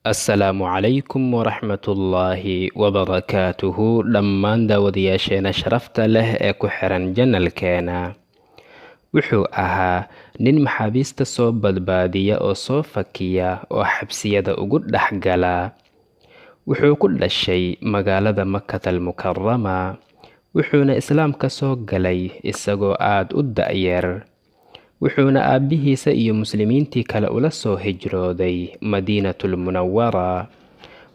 Assalaamu calaykum waraxmatullaahi wabarakaatuhu dhammaan daawadayaasheena sharafta leh ee ku xiran janalkeena. Wuxuu ahaa nin maxaabiista soo badbaadiya oo soo fakiya oo xabsiyada ugu dhex gala. Wuxuu ku dhashay magaalada Makkatal Mukarama, wuxuuna islaamka soo galay isagoo aad u da'yar. Wuxuuna aabbihiisa iyo muslimiintii kale ula soo hijrooday Madiinatul Munawara.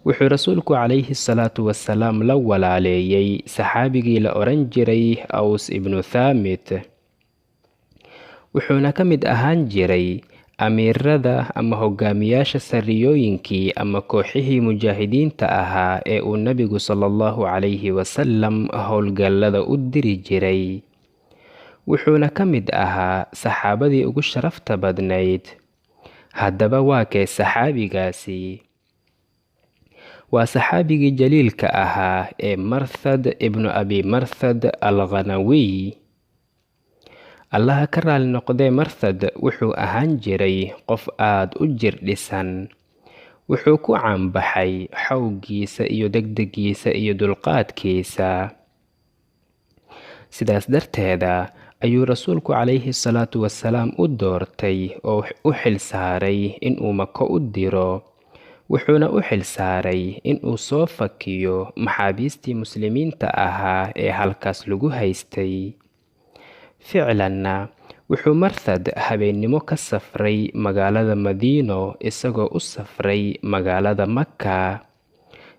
Wuxuu rasuulku calayhi salaatu wasalaam la walaaleeyay saxaabigii la oran jiray Aws ibnu Thaamit. Wuxuuna ka mid ahaan jiray amiirada ama hogaamiyaasha sariyooyinkii ama kooxihii mujaahidiinta ahaa ee uu nabigu sallallahu calayhi wasallam howlgallada u diri jiray. Wuxuuna ka mid ahaa saxaabadii ugu sharafta badnayd. Haddaba waa kee saxaabigaasi? Waa saxaabigii jaliilka ahaa ee Marthad ibnu Abi Marthad al-Ghanawiy. Allaha ka raali noqdee, Marthad wuxuu ahaan jiray qof aad u jir dhisan. Wuxuu ku caanbaxay xawgiisa iyo degdegiisa iyo dulqaadkiisa. Sidaas darteeda ayuu rasuulku calayhi salaatu wasalaam u doortay oo u xil saaray inuu Mako u diro. Wuxuuna u xil saaray inuu soo fakiyo maxaabiistii muslimiinta ahaa ee halkaas lagu haystay. Ficlanna wuxuu Marthad habeennimo ka safray magaalada Madiino isagoo u safray magaalada Makka,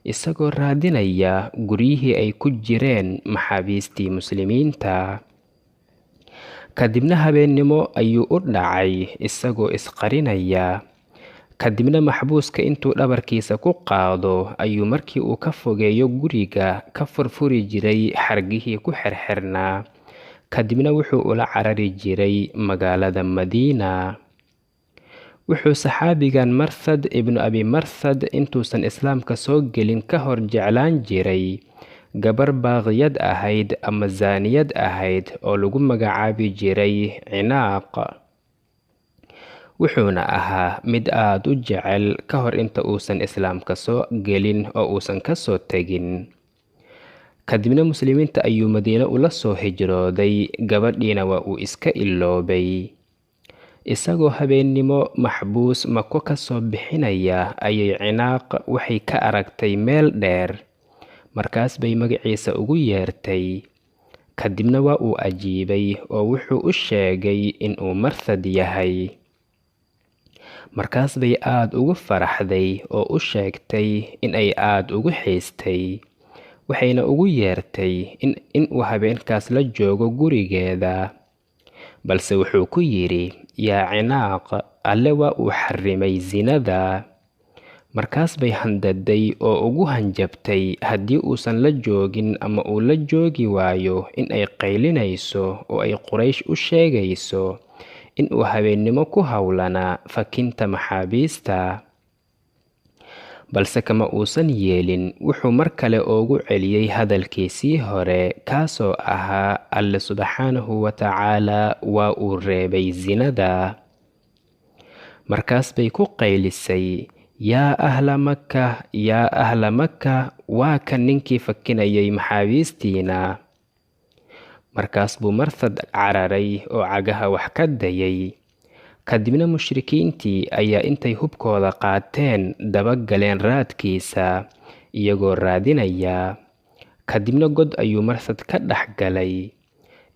isagoo raadinaya guryihii ay ku jireen maxaabiistii muslimiinta. Kadibna habeennimo ayuu u dhacay isagoo isqarinaya. Kadibna maxbuuska intuu dhabarkiisa ku qaado ayuu markii uu ka fogeeyo guriga ka furfuri jiray xargihii ku xirxirnaa. Kadibna wuxuu ula carari jiray magaalada Madiina. Wuxuu saxaabigan Marthad ibnu Abi Marthad intuusan islaamka soo gelin ka hor jeclaan jiray gabar baaqiyad ahayd ama zaaniyad ahayd oo lagu magacaabi jiray Cinaaq. Wuxuuna ahaa mid aad u jecel ka hor inta uusan islaamka soo gelin oo uusan ka soo tegin. Kadibna muslimiinta ayuu Madiino ula soo hijrooday, gabadhiina waa uu iska iloobay. Isagoo habeennimo maxbuus Mako ka soo bixinaya ayay Cinaaq waxay ka aragtay meel dheer. Markaas bay magaciisa ugu yeertay. Kadibna waa uu ajiibay oo wuxuu u sheegay inuu Marthad yahay. Markaas bay aad ugu faraxday oo u sheegtay in ay aad ugu xiistay. Waxayna ugu yeertay inuu habeenkaas la joogo gurigeeda. Balse wuxuu ku yidhi, yaa Cinaaq, Alle waa uu xarrimay zinada. Markaas bay handaday oo ugu hanjabtay haddii uusan la joogin ama uu la joogi waayo in ay qaylinayso oo ay Quraysh u sheegayso inuu habeennimo ku howlanaa fakinta maxaabiista. Balse kama uusan yeelin, wuxuu mar kale ugu celiyey hadalkiisii hore kaasoo ahaa Alle subxaanahu wa tacaala waa uu reebay zinada. Markaas bay ku qaylisay, yaa ahla Makka, yaa ahla Makka, waa kan ninkii fakinayay maxaabiistiina. Markaas buu Marthad cararay oo cagaha wax ka dayay. Kadibna mushrikiintii ayaa intay hubkooda qaateen daba galeen raadkiisa iyagoo raadinaya. Kadibna god ayuu Marthad ka dhex galay.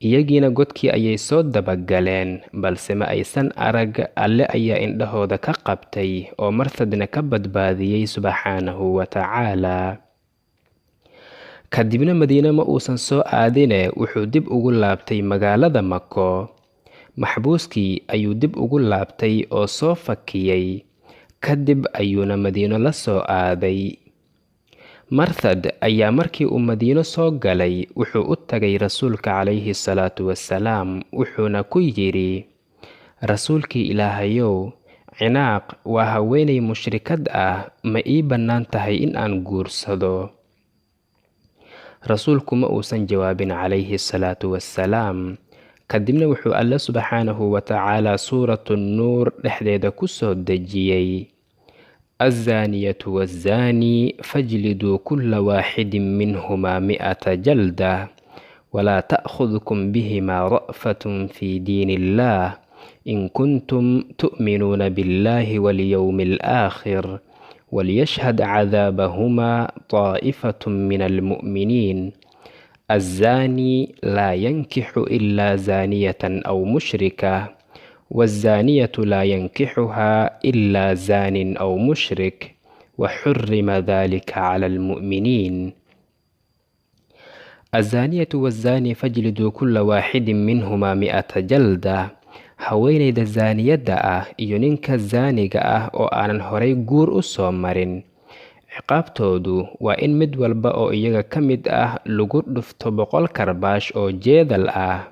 Iyagiina godkii ayay soo dabagaleen, balse ma aysan arag. Alle ayaa indhahooda ka qabtay oo Marthadna ka badbaadiyey subxaanahu wa tacaala. Kadibna Madiine ma uusan soo aadine, wuxuu dib ugu laabtay magaalada Mako. Maxbuuskii ayuu dib ugu laabtay oo soo fakiyey. Kadib ayuuna Madiino la soo aaday. Marthad ayaa markii uu Madiino soo galay wuxuu u tagay rasuulka calayhi salaatu wasalaam, wuxuuna ku yidhi, rasuulkii Ilaahayow, Cinaaq waa haweeney mushrikad ah, ma ii bannaan tahay in aan guursado? Rasuulku ma uusan jawaabin calayhi salaatu wasalaam. Kadibna wuxuu Alle subxaanahu wa tacaala suuratu Nuur dhexdeeda ku soo dejiyey, Azzaaniyatu wazzaani fajliduu kulla waaxidin minhumaa 100 jalda walaa ta'khudkum bihimaa ra'fatun fii diini illaah in kuntum tu'minuuna billahi walyowmi alaakhir waliyashhad cadaabahumaa taa'ifatun min almu'miniin. Azzaani laa yankixu ilaa zaaniyatan aw mushrika wazzaaniyatu laa yankixuhaa ilaa zaanin aw mushrik waxurima dalika cala almu'miniin. Azzaaniyatu wazzaani fajliduu kulla waaxidin minhumaa 100 jalda. Haweeneyda zaaniyadda ah iyo ninka zaaniga ah oo aanan horay guur u soo marin, ciqaabtoodu waa in mid walba oo iyaga ka mid ah lagu dhufto 100 karbaash oo jeedal ah.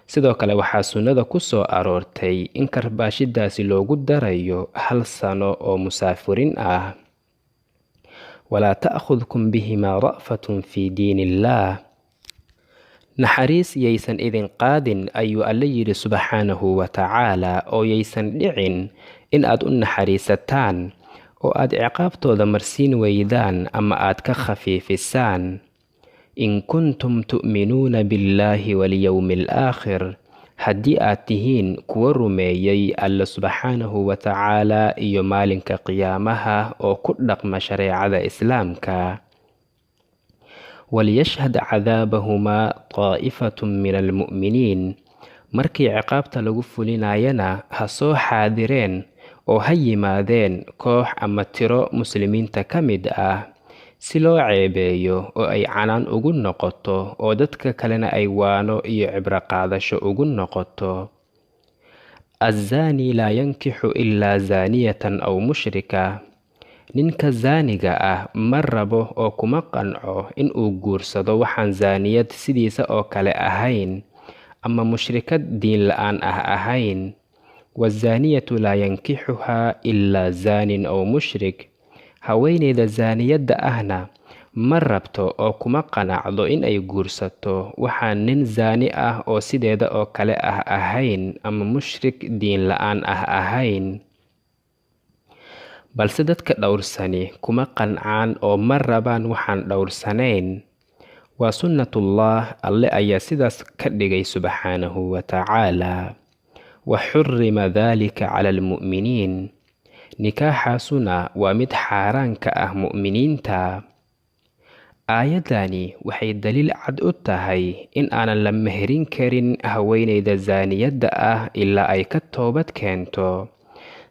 Sidoo kale waxaa sunnada ku soo aroortay in karbaashidaasi loogu darayo 1 sano oo musaafirin ah. Walaa ta'khudkum bihimaa ra'fatun fii diini illaah. Naxariis yaysan idin qaadin ayuu Alle yidhi subxaanahu wa tacaala, oo yaysan dhicin in aad u naxariisataan oo aad ciqaabtooda marsiin weydaan ama aad ka khafiifisaan. In kuntum tu'minuuna billaahi walyowmi alaakhir, haddii aad tihiin kuwa rumeeyey Alle subxaanahu wa tacaala iyo maalinka qiyaamaha oo ku dhaqma shareecada Islaamka. Waliyashhad cadaabahumaa taa'ifatun min almu'miniin. Markii ciqaabta lagu fulinayana ha soo xaadireen oo ha yimaadeen koox ama tiro muslimiinta ka mid ah, si loo ceebeeyo oo ay canaan ugu noqoto oo dadka kalena ay waano iyo cibro qaadasho ugu noqoto. Azzaani laa yankixu ilaa zaaniyatan aw mushrika. Ninka zaaniga ah ma rabo oo kuma qanco in uu guursado waxaan zaaniyad sidiisa oo kale ahayn ama mushrikad diin la'aan ah ahayn. Wazaaniyatu laa yankixuhaa ilaa zaanin aw mushrik. Haweeneyda zaaniyadda ahna ma rabto oo kuma qanacdo in ay guursato waxaan nin zaani ah oo sideeda oo kale ah ahayn ama mushrik diin la'aan ah ahayn. Balse dadka dhowrsani kuma qancaan oo ma rabaan waxaan dhowrsanayn. Waa sunnatullah, Alle ayaa sidaas ka dhigay subxaanahu wa tacaala. Wa xurrima daalika cala almu'miniin. Nikaaxaasuna waa mid xaaraan ka ah mu'miniinta. Aayaddani waxay daliil cad u tahay in aanan la meherin karin haweeneyda zaaniyadda ah ilaa ay ka toobad keento.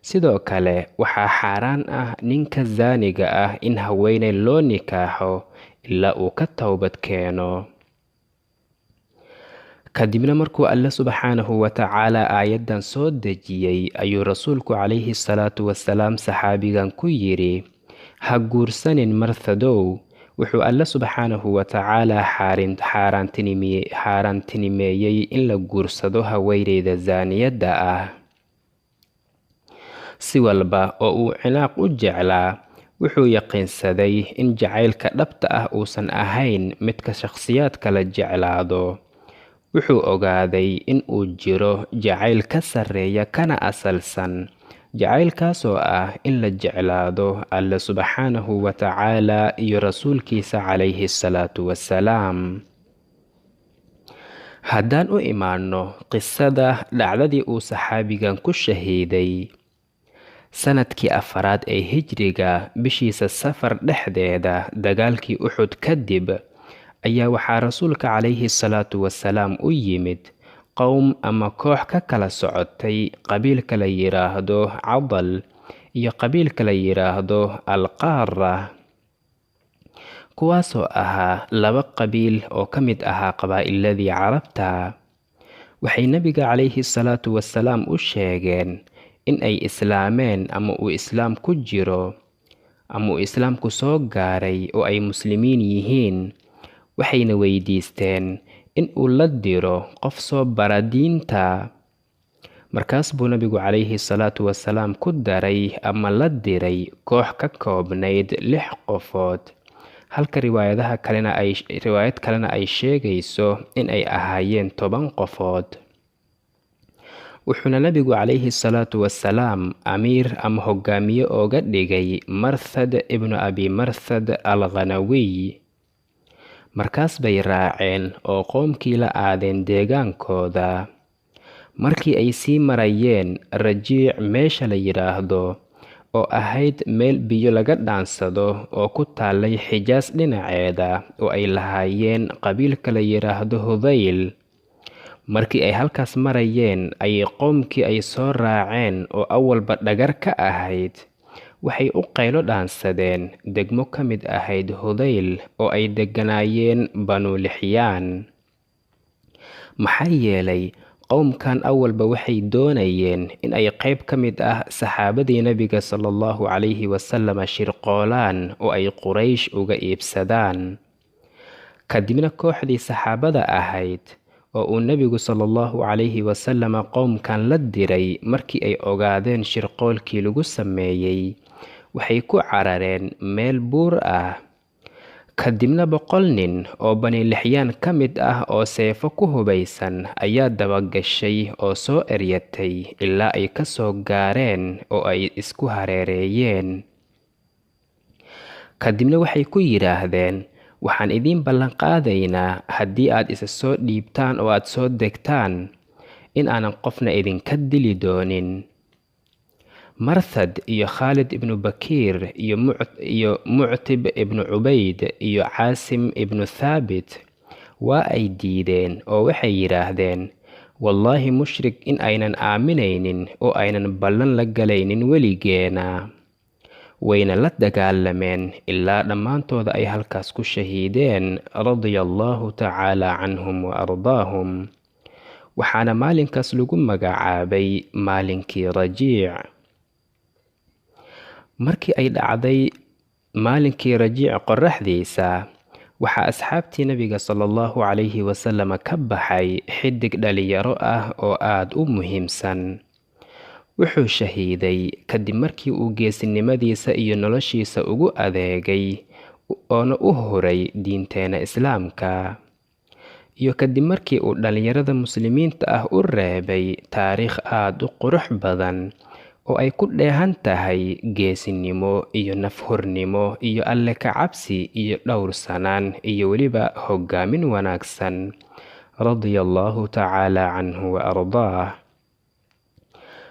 Sidoo kale waxaa xaaraan ah ninka zaaniga ah in haweeney loo nikaaxo ilaa uu ka toobad keeno. Kadibna markuu Alle subxaanahu wa tacaala aayaddan soo dejiyey ayuu rasuulku calayhi salaatu wasalaam saxaabigan ku yidhi: ha guursanin Marthadow. Wuxuu Alle subxaanahu wa tacaala xaaraantinimeeyey in la guursado haweeneyda zaaniyadda ah. Si walba oo uu cinaaq u jeclaa, wuxuu yaqiinsaday in jacaylka dhabta ah uusan ahayn midka shakhsiyaadka la jeclaado. Wuxuu ogaaday in uu jiro jacayl ka sarreeya kana asalsan, jacaylkaasoo ah in la jeclaado Alle subxaanahu wa tacaala iyo rasuulkiisa calayhi salaatu wasalaam. Haddaan u imaanno qisada dhacdadii uu saxaabigan ku shahiiday sanadkii 4aad ee hijriga, bishiisa Safar dhexdeeda, dagaalkii Uxud kadib, ayaa waxaa rasuulka calayhi salaatu wasalaam u yimid qowm ama koox ka kala socotay qabiilka la yiraahdo Cadal iyo qabiilka la yiraahdo Alqaara, kuwaasoo ahaa 2 qabiil oo ka mid ahaa qabaa'iladii Carabta. Waxay nabiga calayhi salaatu wasalaam u sheegeen in ay islaameen ama uu islaam ku jiro ama uu islaamku soo gaaray oo ay muslimiin yihiin. Waxayna weydiisteen in uu la diro qof soo bara diinta. Markaas buu nabigu calayhi salaatu wasalaam ku daray ama la diray koox ka koobnayd 6 qofood, halka riwaayad kalena ay sheegayso in ay ahaayeen 10 qofood. Wuxuuna nabigu calayhi salaatu wasalaam amiir ama hogaamiye ooga dhigay Marthad ibnu Abi Marthad al-Ghanawiy. Markaas bay raaceen oo qoomkii la aadeen deegaankooda. Markii ay sii marayeen Rajiic meesha la yidhaahdo, oo ahayd meel biyo laga dhaansado oo ku taallay Xijaas dhinaceeda, oo ay lahaayeen qabiilka la yidhaahdo Hudayl. Markii ay halkaas marayeen ayay qoomkii ay soo raaceen oo awalba dhagar ka ahayd waxay u qaylo dhaansadeen degmo ka mid ahayd Hudayl oo ay degganaayeen Banu Lixyaan. Maxaa yeelay qowmkan awalba waxay doonayeen in ay qayb ka mid ah saxaabadii nabiga sallallahu calayhi wasallam shirqoolaan oo ay Quraysh uga iibsadaan. Kadibna kooxdii saxaabada ahayd oo uu nabigu sallallahu calayhi wasallam qowmkan la diray markii ay ogaadeen shirqoolkii lagu sameeyey, waxay ku carareen meel buur ah. Kadibna 100 nin oo Bani Lixyaan ka mid ah oo seefo ku hubaysan ayaa dabagashay oo soo eryatay ilaa ay ka soo gaareen oo ay isku hareereeyeen. Kadibna waxay ku yidhaahdeen, waxaan idiin ballan qaadaynaa haddii aad isa soo dhiibtaan oo aad soo degtaan in aanan qofna idinka dili doonin. Marthad iyo Khalid ibnu Bakiir iyo Muctib ibnu Cubayd iyo Caasim ibnu Thaabit waa ay diideen oo waxay yidhaahdeen, wallaahi mushrik in aynan aaminaynin oo aynan ballan la galaynin weligeena. Wayna la dagaalameen ilaa dhammaantooda ay halkaas ku shahiideen, radia allahu tacaala canhum wa ardaahum. Waxaana maalinkaas lagu magacaabay maalinkii Rajiic. Markii ay dhacday maalinkii Rajiic qorraxdiisa, waxaa asxaabtii nabiga sallallahu calayhi wasallam ka baxay xidig dhalinyaro ah oo aad u muhiimsan. Wuxuu shahiiday kadib markii uu geesinimadiisa iyo noloshiisa ugu adeegay oona u huray diinteena Islaamka, iyo kadib markii uu dhalinyarada muslimiinta ah u reebay taariikh aad u qurux badan oo ay ku dheehan tahay geesinimo iyo nafhurnimo iyo alle ka cabsi iyo dhowrsanaan iyo weliba hogaamin wanaagsan, radia allahu tacaala canhu wa ardaah.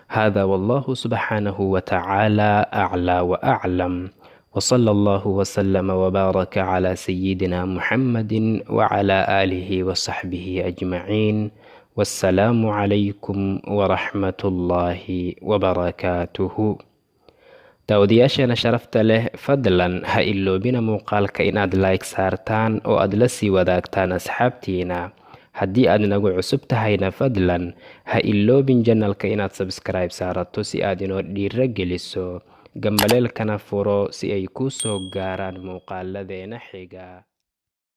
هذا والله سبحانه وتعالى أعلى وأعلم، وصلى الله وسلم وبارك على سيدنا محمد وعلى آله وصحبه أجمعين، والسلام عليكم ورحمة الله وبركاته. Daawadayaasheena sharafta leh, fadlan ha iloobina muuqaalka inaad like saartaan oo aad la sii wadaagtaan asxaabtiina. Haddii aad nagu cusub tahayna, fadlan ha iloobin janalka inaad subscribe saarato si aad inoo dhiiro geliso, gambaleelkana furo si ay kuu soo gaaraan muuqaaladeena xiga.